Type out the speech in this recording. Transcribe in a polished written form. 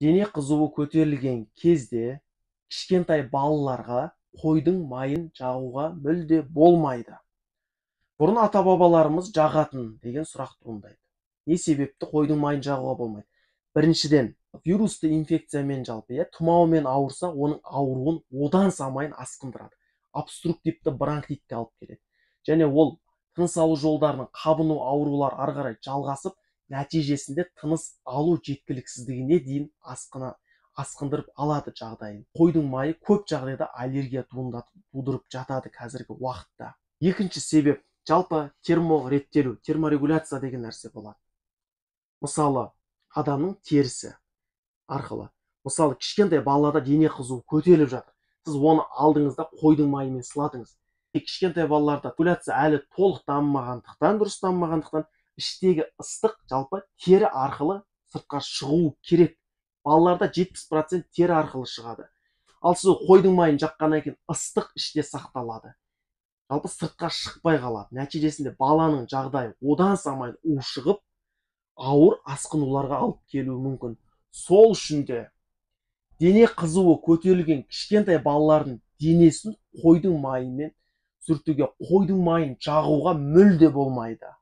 Дене қызуы көтерілген кезде кішкентай балаларға қойдың майын жағуға мүлде болмайды. Бұрын ата-бабаларымыз жағатын деген сұрақ туындайды. Не себепті қойдың майын жағуға болмайды? Біріншіден, вирусты инфекциямен жалпы, тұмаумен ауырса, оның ауруын одан самайын асқындырады. Обструктивті бронхитке алып келеді. Және ол тыныс алу жолдарының қабыну аурулары ары қарай жалғасып, нәтижесінде тыныс алу жеткіліксіздігіне дейін асқындырып алады жағдайын. Қойдың майы көп жағдайда аллергия тудырып жатады қазіргі уақытта. Екінші себеп, жалпы термореттелу, терморегуляция деген нәрсе болады. Мысалы, адамның терісі арқылы. Мысалы, кішкентай балада дене қызуы көтеріліп жатыр. Сіз оны алдыңызда қойдың майымен сыладыңыз. Кішкентай балаларда регуляция әлі толық дамымағандықтан, дұрыс дамымағандықтан іштегі ыстық жалпы тері арқылы сыртқа шығу керек. Балаларда 70% тері арқылы шығады. Ал сіз қойдың майын жаққаннан кейін ыстық іште сақталады. Жалпы сыртқа шықпай қалады. Нәтижесінде баланың жағдайы одан самайын ушығып, ауыр асқынуларға алып келуі мүмкін. Сол үшін де дене қызуы көтерілген кішкентай балалардың денесін қойдың майымен сүртуге, қойдың майын жағуға мүлде болмайды.